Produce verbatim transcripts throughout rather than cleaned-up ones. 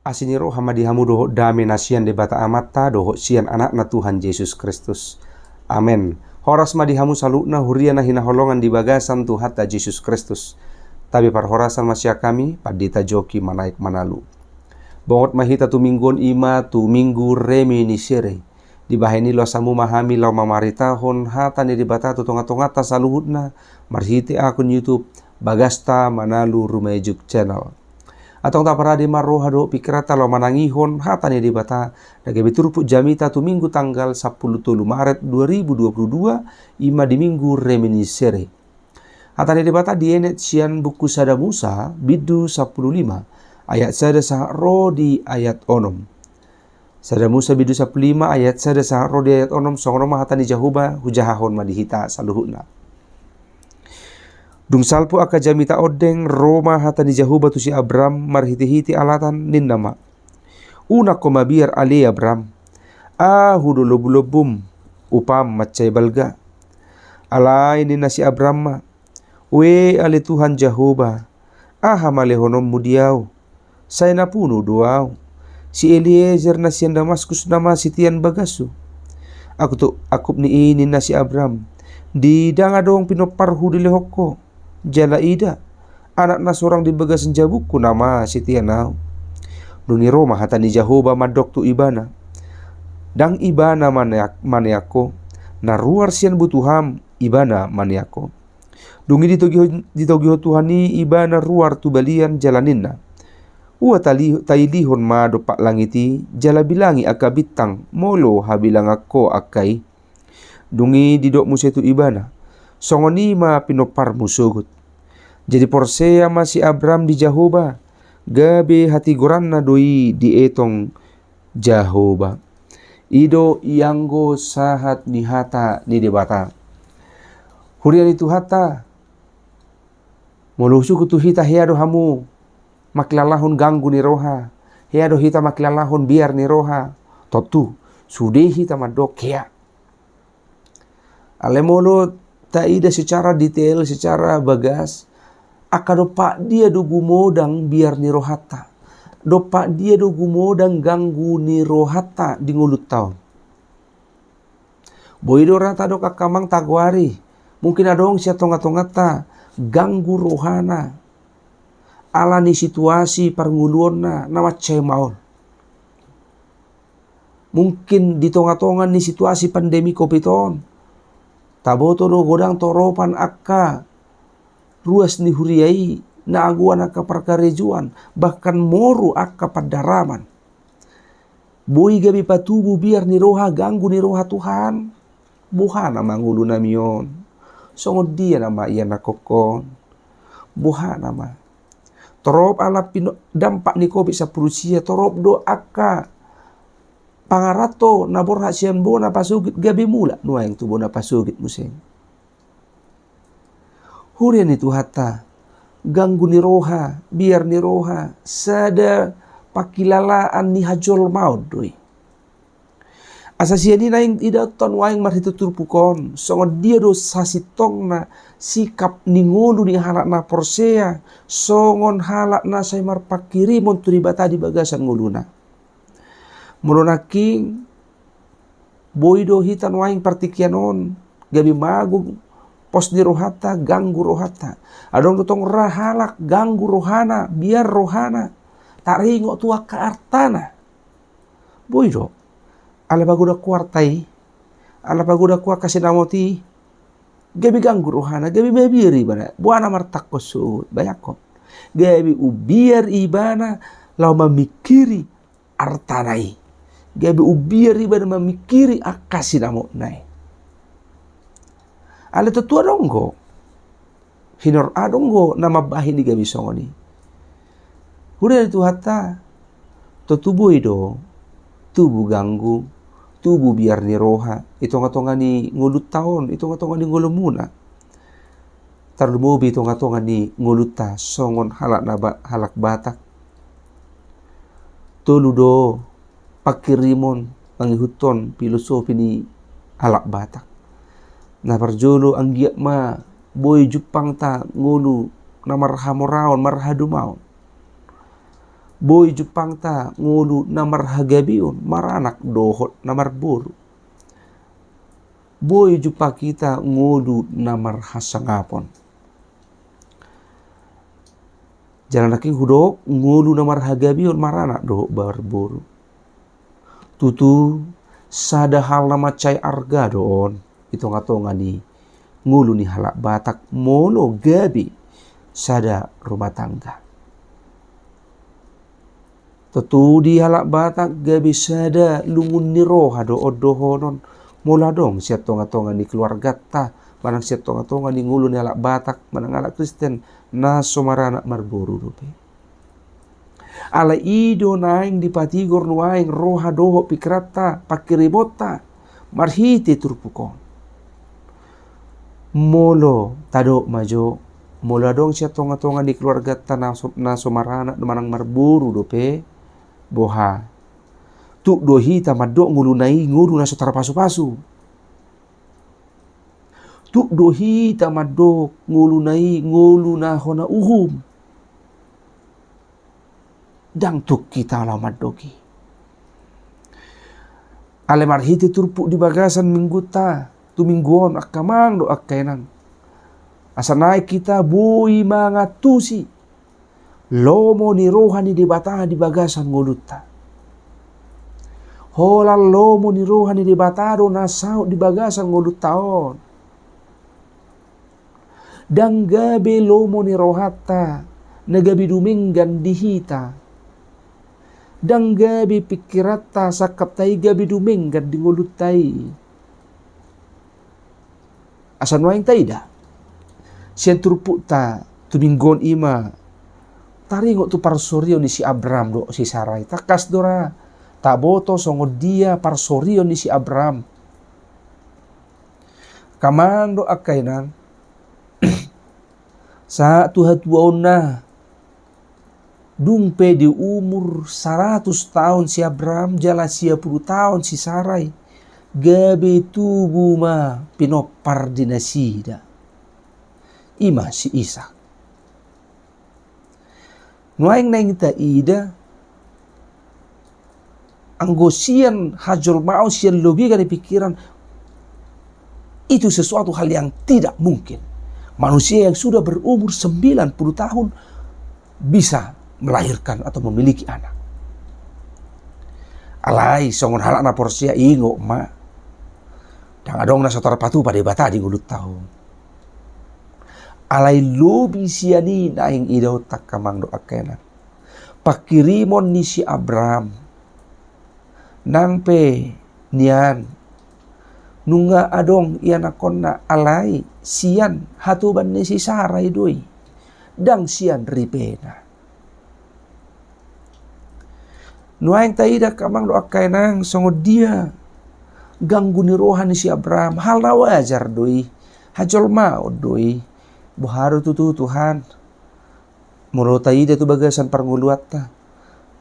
Asi ni roha ma di hamu dohot dame na sian Debata Amanta dohot sian Anakna Tuhan Jesus Kristus. Amen. Horas ma di hamu saluhutna, huria na hinaholongan di bagasan Tuhanta Jesus Kristus. Tabi parhorasan ma sian hami, Pandita Joki Manaek Manalu. Bongot ma hita tu minggu on, i ma tu minggu Reminiscere. Dibahen i loas hamu ma hami laho mamaritahon hata ni Debata tu tonga-tonganta saluhutna, marhite akun YouTube Bagasta Manalu Rumejuk Channel. Antong taparade ma roha dohot pingkiranta laho manangihon hata ni Debata, na gabe turpuk jamita tu minggu tanggal sampulu tolu Maret dua ribu dua puluh dua, i ma di minggu Reminiscere. Hata ni Debata dienet sian buku Sada Musa, bindu sampulu lima, ayat sada sahat ro di ayat onom. Sada Musa bindu sampulu lima ayat sada sahat ro di ayat onom, songon on ma hata ni Jahowa, hujahahon ma di hita saluhutna. Dung salpu angka jamita ondeng, ro ma hata ni Jahowa tu si Abram marhite-hite alatan, ninna ma: Unang ho mabiar ale Abram, ahu do lombu-lombum, upam mansai balga. Alai ninna si Abram ma: Ue ale Tuhan Jahowa, aha ma lehononmu di ahu? Sai na punu do ahu. Si Eliezer na sian Damaskus nama sitian bagashu. Angkup ni i ninna si Abram: Ndang adong pinomparhu dilehon ho. Jala ida, anak na sorang di bagasan jabungku nama sitian ahu. Dung i ro ma hata ni Jahowa mandok tu ibana: Ndang ibana maneak-, maneak ho, na ruar sian butuham ibana maneak ho. Dung i ditogihon, ditogihon Tuhan i ibana ruar tu balian jala ninna: Ua tali-, tailihon ma dompak langit i, jala bilangi angka bintang, molo habilangan ho angka i. Dung i didok muse tu ibana: Songon i ma pinomparmu sogot. Jadi porsea ma si Abram di Jahowa, gabe hatigoranna do i dietong Jahowa. I do ianggo sahat ni hata ni Debata. Huria ni Tuhanta, molo husuhut tu hita, hea do hamu mangkilalahon ganggu ni roha, hea do hita mangkilalahon biar ni roha? Tontu, sude hita mandok hea. Alai molo taida secara detail, secara bagas, angka dompak dia do gumodang biar ni rohanta? Dompak dia do gumodang ganggu ni rohanta di ngolunta on? Boi do ra tadok angka amang tagoari, mungkin adong sian tonga-tonganta ganggu rohana ala ni situasi parngoluonna na mansai maol. Mungkin di tonga-tonga ni situasi pandemi covid on, taboto do godang toropan angka ruas ni huria i, na agoan angka parkarejoan, bahkan moru angka pandaraman. Boi gabe patubu biar ni roha, ganggu ni roha, Tuhan, boha nama ngolunami on? Songon dia nama ianakhon on? Boha nama? Torop ala pino-, dampak ni covid sampulu sia, torop do angka pangaranto na borhat sian bona pasogit gabe mulak nuaeng tu bona pasogit muse. Huria ni Tuhanta, ganggu ni roha, biar ni roha, sada pangkilalaan ni hajolmaon do i. Asa sian i naeng idaonta nuaeng marhite turpuk on, songon dia do sasintongna sikap ni ngolu ni halak na porsea, songon halak na sai marpanghirimon tu Debata di bagasan ngoluna. Molo nangkin, boi do hita nuaeng partingkian on gabe mago pos ni rohanta, ganggu rohanta. Adong do tong ra halak ganggu rohana, biar rohana, taringot tu angka artana. Boi do, ala pagodang ho arta i, ala pagodang ho angka sinamot i, gabe ganggu rohana, gabe mabiar ibana. Boha na martangkos sohot, bayangkon. Gabe umbiar ibana laho mamingkiri artana i. Gabe umbiar ibana mamingkiri angka sinamotna i. Alai tontu adong do, hinor adong do na mambahen i gabe songon i. Huria ni Tuhanta, tontu boi do tubu ganggu, tubu biar ni roha i tonga-tonga ni ngolunta on, i tonga-tonga ni ngolumuna. Tarlumobi i tonga-tonga ni ngolunta songon halak na ba-, halak Batak. Tolu do panghirimon mangihuthon filosofi ni halak Batak. Na parjolo, anggiat ma boi jumpangta ngolu na marhamoraon, marhadomaon. Boi jumpangta ngolu na marhagabeon, maranak dohot na marboru. Boi jumpang hita ngolu na marhasangapon. Jala nangkin hudok, ngolu na marhagabeon, maranak dohot marboru. Tutu, sada hal na mansai arga do on di tongatonga ni ngolu ni halak Batak molo gabe sada rumah tangga. Tontu di halak Batak gabe sada lungun ni roha do on dohonon molo adong sian tongatonga ni keluarganta manang sian tongatonga ni ngolu ni halak Batak manang halak Kristen na so maranak marboru dope. Alai i do naeng dipatigor nuaeng roha dohot pikiranta, pangkirimonta marhite turpuk on. Molo tadok ma jo, molo adong sian tongatonga ni keluarganta na so, na so maranak manang marboru dope, boha? Tuk do hita mandok ngoluna i ngolu na so tarpasupasu. Tuk do hita mandok ngoluna i ngolu na hona uhum. Ndang tuk hita laho mandok i. Alai marhite turpuk di bagasan minggunta tu minggu on, angka amang dohot angka inang, asa naeng hita boi mangantusi lomo ni roha ni Debata di bagasan ngolunta. Holan lomo ni roha ni Debata do na saut di bagasan ngolunta on. Ndang gabe lomo ni rohanta na gabe dumenggan di hita. Ndang gabe pingkiranta sangkapta i gabe dumenggan di ngolunta i. Asa nuaeng taida sian turpukta tu minggu on, i ma taringot tu parsorion ni si Abram dohot si Sarai. Tangkas do ra taboto songon dia parsorion ni si Abram. Angka amang dohot angka inang, sahat tu hatuaonna, dung pe di umur saratus taon si Abram jala sia pulu taon si Sarai, gabe tubu ma pinompar di nasida, i ma si Isak. Nuaeng naeng taida, anggo sian hajolmaon, sian logika ni pingkiran, itu sesuatu hal yang tidak mungkin. Manusia yang sudah berumur sembilan puluh tahun bisa melahirkan atau memiliki anak. Alai songon halak na porsea, ingot ma, ndang adong na so tarpatupa Debata di ngolunta on. Alai lobi sian i naeng idaonta, angka amang dohot angka inang, pangkirimon ni si Abram. Nang pe nian nunga adong ianakhonna, alai sian hatoban ni si Sarai do i, ndang sian ripena. Nuaeng taida, angka amang dohot angka inang, songon dia ganggu ni roha ni si Abram. Hal na wajar do i, hajolmaon do i. Boha do tutu, Tuhan? Molo taida tu bagasan parngoluanta,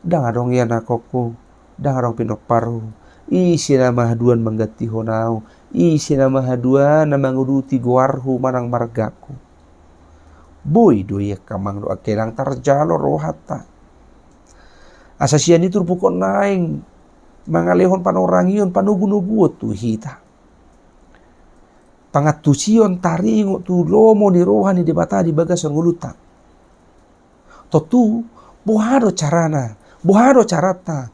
ndang adong ianakhonhu, ndang adong pinomparhu. Ise nama haduan manggantihon ahu? Ise nama haduan na manguduti goarhu manang margaku? Boi do i, angka amang dohot angka inang, tarjalo rohanta. Asa sian i turpuk on naeng mangalehon panorangion, panogunoguon tu hita, pangantusion taringot tu lomo ni roha ni Debata di bagasan ngolunta. Tontu, boha do carana, boha do caranta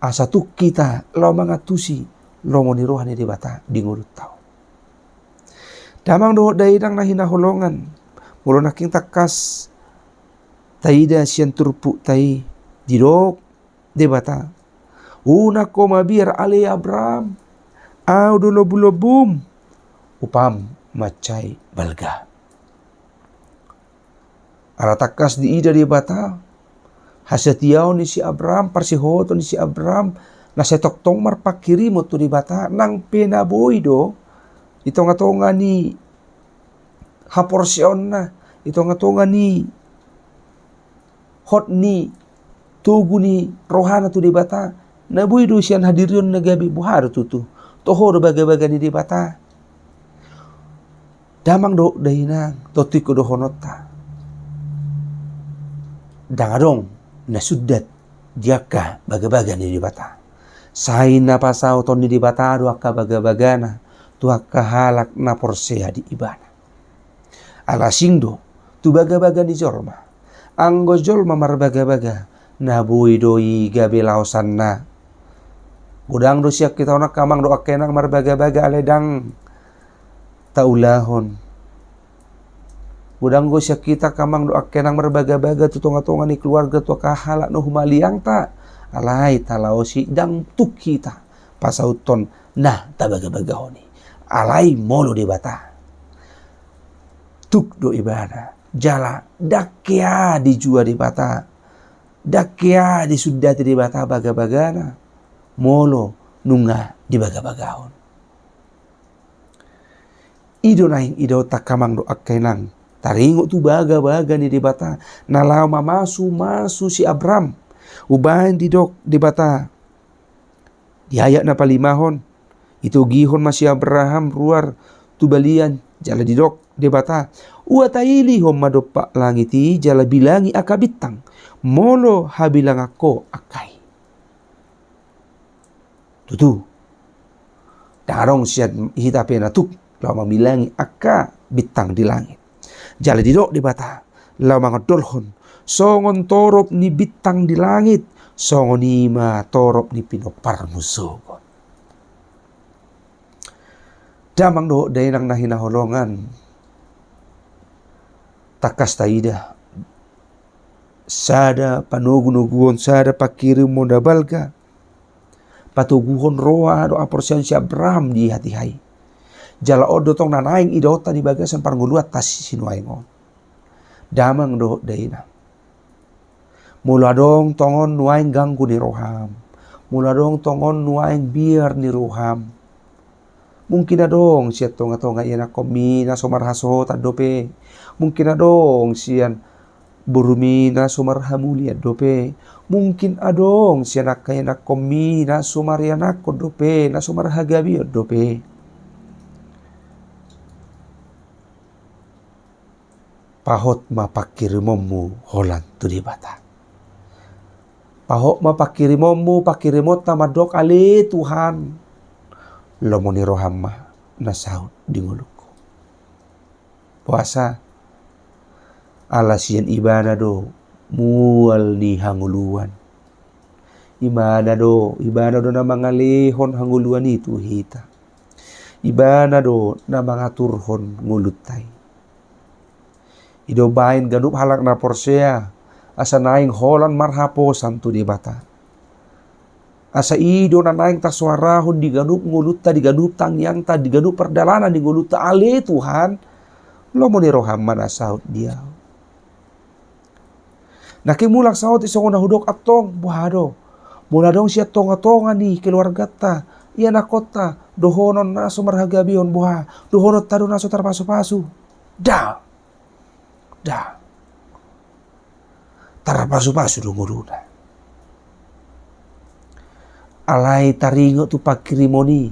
asa tuk hita laho mangantusi lomo ni roha ni Debata di ngolunta on? Damang dohot dainang na hinaholongan, molo nangkin tangkas taida sian turpukta i, didok Debata: Unang ho mabiar ale Abram, ahu do lombulombum, upam mansai balga. Ala tangkas diida Debata hasatiaon ni si Abram, parsihohoton ni si Abram, na sai tongtong marpangkirimon tu Debata, nang pe na boi do di tongatonga ni haporseaonna, di tongatonga ni hot ni togu ni rohana tu Debata, na boi do sian hadirionna gabe, boha do tutu, toho do bagabaga ni Debata. Damang dohot dainang, tontu ingkon dohononta: Ndang adong na sundat di angka bagabaga ni Debata. Sai na pasahaton ni Debata do angka bagabagana tu angka halak na porsea di Ibana. Ala asing do tu bagabaga ni jolma. Anggo jolma marbagabaga, na boi do i gabe laosanna. Godang do sian hita on angka amang dohot angka inang marbagabaga alai ndang taulahon. Godang do sian hita angka amang dohot angka inang marbagabaga tu tongatonga ni keluarga, tu angka halak na humaliangta, alai talaosi ndang tuk hita pasauthon na tabagabagahon i. Alai molo Debata, tuk do Ibana, jala ndang hea dijua Debata, ndang hea disundati Debata bagabagana molo nunga dibagabagahon. I do naeng idaonta angka amang dohot angka inang, taringot tu bagabaga ni Debata na laho mamasumasu si Abraham. Umbahen didok Debata di ayat na palimahon, itogihon ma si Abraham ruar tu balian, jala didok Debata: Ua tailihon ma dompak langit i jala bilangi angka bintang, molo habilangan ho angka i. Tutu, ndang adong sian hita pe na tuk laho mambilangi angka bintang di langit. Jala didok Debata laho mangondolhon songon torop ni bintang di langit, songon i ma torop ni pinomparmu sogot. Damang dohot dainang na hinaholongan, tangkas taida sada panogunoguon, sada pangkirimon na balga patoguhon roha dohot haporseaon si Abraham di hatiha i. Jala on do tong na naeng idaonta di bagasan parngoluanta sinuaeng on. Damang dohot dainang, molo adong tongon nuaeng ganggu ni roham, molo adong tongon nuaeng biar ni roham, mungkin adong sian tongatonga ianakkonmi na so marhasohotan dope, mungkin adong sian borumi na so marhamulian dope, mungkin adong sian angka ianakkonmi na so marianakhon dope, na so marhagabeon dope. Pahot ma pangkirimonmu holan tu Debata. Pahot ma pangkirimonmu, pangkirimonta mandok: Ale Tuhan, lomo ni roham ma na saut di ngolungku. Boasa? Ala sian Ibana do mual ni hangoluan. Ibana do, Ibana do na mangalehon hangoluan i tu hita. Ibana do na mangaturhon ngolunta i. I do umbahen ganup halak na porsea asa naeng holan marhaposan tu Debata. Asa i do na naeng tasoarahon di ganup ngolunta, di ganup tangiangta, di ganup pardalanan ni ngolunta: Ale Tuhan, lomo ni roham ma na saut di ahu. Nangkin mulak saotik songon na hudok antong, boha do? Molo adong sian tongatonga ni keluarganta, ianakkonta, dohonon na so marhagabeon, boha? Dohononta do na so tarpasupasu? Nda. Nda. Tarpasupasu do ngoluna. Alai taringot tu pangkirimon i,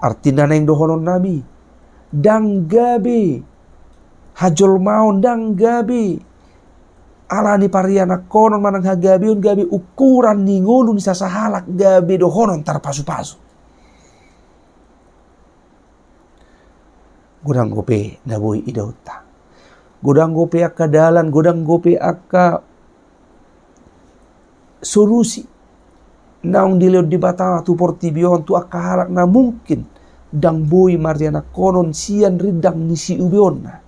artina naeng dohononnami, ndang gabe hajolmaon, ndang gabe ala ni parianakhonon manang hagabeon gabe ukuran ni ngolu ni sasahalak gabe dohonon tarpasupasu. Godang dope na boi idaonta. Godang dope angka dalan, godang dope angka solusi naung dilehon Debata tu portibi on tu angka halak na mungkin ndang boi marianakhonon sian rindang ni siubeonna.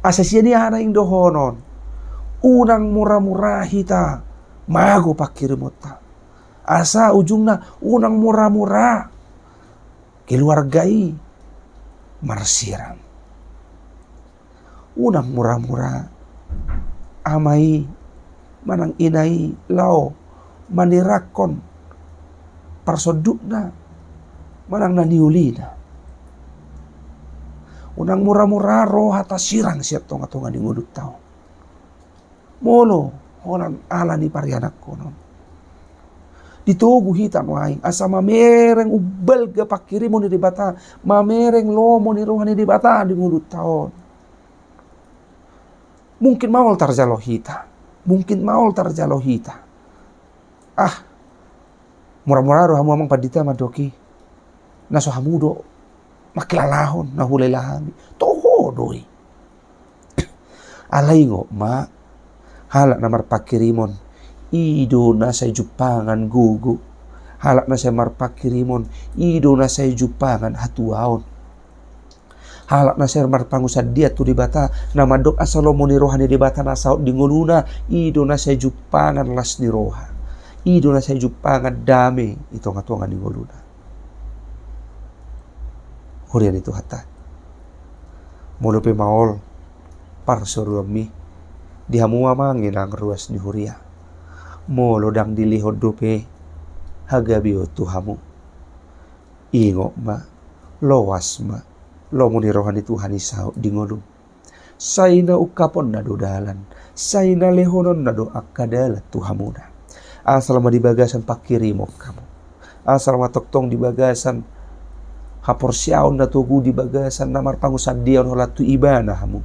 Asa sian i aha naeng dohonon? Unang muramura hita mago pangkirimonta. Asa ujungna unang muramura keluarga i marsirang. Unang muramura ama i manang ina i laho manirakkon parsondukna manang na niulina. Unang muramura roha tasirang sian tongatonga ni ngolunta on. Molo holan ala ni parianakhonon. Ditogu hita nuaeng asa mamereng umbalga pangkirimon ni Debata, mamereng lomo ni roha ni Debata di ngolunta on. Mungkin maol tarjalo hita, Mungkin maol tarjalo hita. Ah, mura-mura do hamu amang pandita mandok i. Na so hamu do mangkilalahon na hulehon hami. Toho do i. Alai ingot ma, halak na marpangkirimon, i do na sai jumpangan gogo. Halak na sai marpangkirimon, i do na sai jumpangan hatuaon. Halak na sai marpangunsandean tu Debata, na mandok asa lomo ni roha ni Debata na saut di ngoluna, i do na sai jumpangan las ni roha. I do na sai jumpangan dame di tonga-tonga ni ngoluna. Huria ni Tuhanta. Molo pe maol parsuruonmi di hamu amang inang ruas ni huria, molo ndang dilehon dope hagabeon tu hamu, ingot ma, loas ma lomo ni roha ni Tuhan i saut di ngolum. Sai na ungkaponna do dalan, sai na lehononna do angka dalan tu hamuna. Asal ma di bagasan pangkirimon hamu. Asal ma tongtong di bagasan haporseaon na togu, di bagasan na marpangunsandean holan tu Ibana hamu.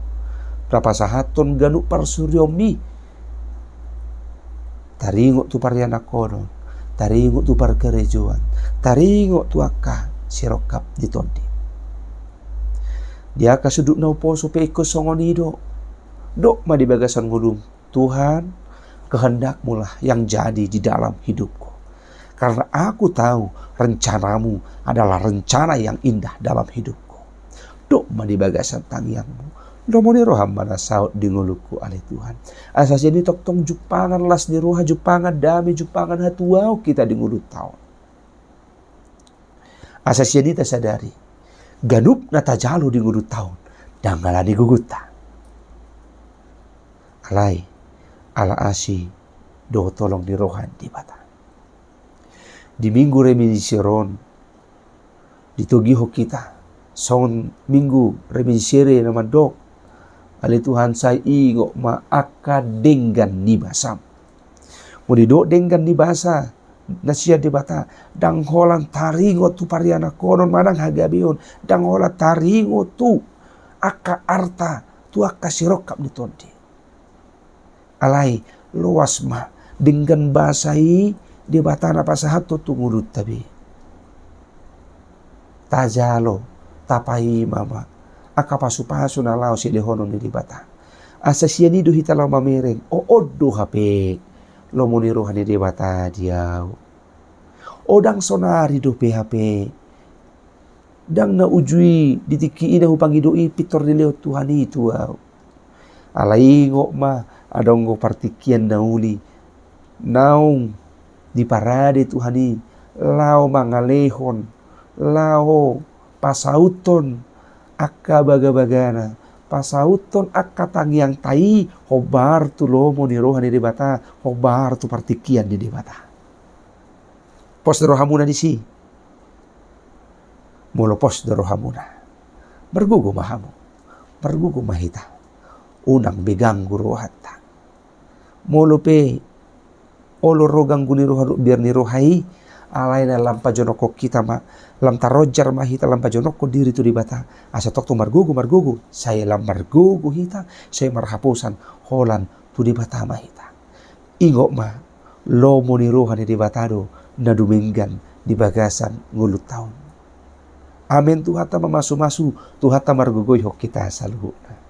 Na pasahathon ganup parsuruonmi. Taringot tu parianakhonon, taringot tu parkarejoan, taringot tu angka sirongkap ni tondi. Di angka sundut na umposo pe ingkon songon i do. Dok ma di bagasan ngolum, Tuhan, kehendak-Mu lah yang jadi di dalam hidupku. Karena aku tahu rencana-Mu adalah rencana yang indah dalam hidupku. Dok ma di bagasan tangiangmu, lomo ni roham ma na saut di ngolungku ale Tuhan. Asa sian i tongtong jumpangan las ni roha, jumpangan dame, jumpangan hatuaon hita di ngolunta on. Asa sian i tasadari, ganup na tajalo di ngolunta on, ndang ala ni gogonta. Alai, ala asi dohot holong ni roha ni Debata. Di Minggu Reminiscere on, ditogihon hita songon Minggu Reminiscere na mandok, ale Tuhan, sai ingot ma angka denggan ni basam. Molo didok denggan ni basa na sian Debata, ndang holan taringot tu parianakhonon manang hagabeon, ndang holan taringot tu angka arta, tu angka sirongkap ni tondi. Alai, loas ma denggan basa i Debata na pasahathon tu ngolunta be. Tajalo, tapaima ma angka pasupasu na laho silehonon ni Debata. Asa sian i do hita laho mamereng, o, on do hape lomo ni roha ni Debata di ahu. O, ndang saonari dope hape. Ndang na uju i di tingki i na hupangido i pintor dilehon Tuhan i tu ahu. Alai ingot ma, adong do partingkian na uli naung diparade Tuhan i laho mangalehon, laho pasauthon angka bagabagana, pasauthon angka tangiangta i hombar tu lomo ni roha ni Debata, hombar tu partingkian ni Debata. Pos do rohamuna disi? Molo pos do rohamuna, margogo ma hamu, margogo ma hita. Unang be ganggu rohanta. Molo pe olo ro ganggu ni roha dohot biar ni roha i, alai na lam pajonokhon hita ma, lam taronjar ma hita, lam pajonokhon diri tu Debata. Asa tongtong margogo, margogo, sai lam margogo hita, sai marhaposan holan tu Debata ma hita. Ingot ma, lomo ni roha ni Debata do na dumenggan di bagasan ngolunta on. Amen. Tuhanta mamasumasu, Tuhanta margogoihon hita saluhutna.